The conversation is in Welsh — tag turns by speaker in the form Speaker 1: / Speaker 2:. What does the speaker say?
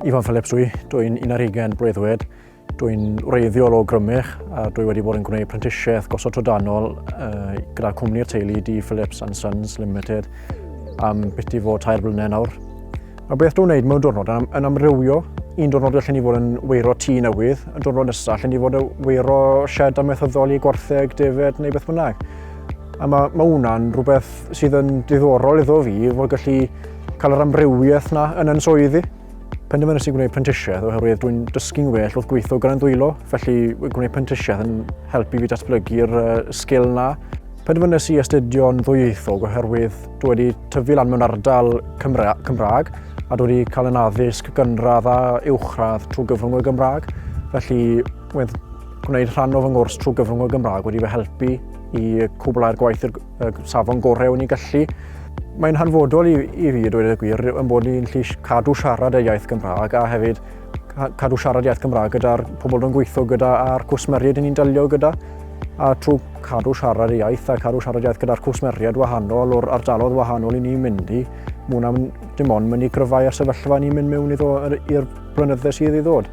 Speaker 1: Ifan Phillips dwi, dwi'n 21 blwydd oed. Dwi'n wreiddiol o Grymych a dwi wedi bod yn gwneud prentisiaeth gosod trydanol uh, gyda cwmni'r teulu D Phillips and Sons Limited am beth i fod 3 blynedd nawr. Mae beth dwi'n wneud mewn diwrnod yn, yn amrywio. Un diwrnod gallen ni fod yn weiro tŷ newydd, y diwrnod nesaf allen ni fod yn weiro shed amaethyddol i gwartheg, defaid neu beth bynnag. A mae, mae hwnna'n rhywbeth sydd yn diddorol iddo fi, fod gallu cael yr amrywiaeth na yn yn swyddi. Penderfynais i gwneud prentisiaeth oherwydd dwi'n dysgu'n well wrth gweithio gyda'n dwylo, felly gwneud prentisiaeth yn helpu fi datblygu'r sgil na. Penderfynais i astudio'n ddwyieithog oherwydd dwi wedi tyfu lan mewn ardal Cymra Cymraeg a dwi wedi cael yn addysg gynradd a uwchradd trwy gyfrwng y Gymraeg. Felly, wedd gwneud rhan o fy nghwrs trwy gyfrwng y Gymraeg wedi fy helpu i cwblhau'r gwaith i'r safon gorau o'n i'n gallu. Mae'n hanfodol i, i fi, dweud y gwir, yn bod ni'n lli cadw siarad y iaith Gymraeg a hefyd cadw siarad iaith Gymraeg gyda'r pobl dwi'n gweithio gyda a'r cwsmeriaid ni'n delio gyda. A trwy cadw siarad y iaith a cadw siarad iaith gyda'r cwsmeriaid wahanol o'r ardaloedd wahanol i ni'n mynd i, mae hwnna'n dim ond mynd i gryfhau'r sefyllfa ni'n mynd mewn iddo i'r blynydde sydd i ddod.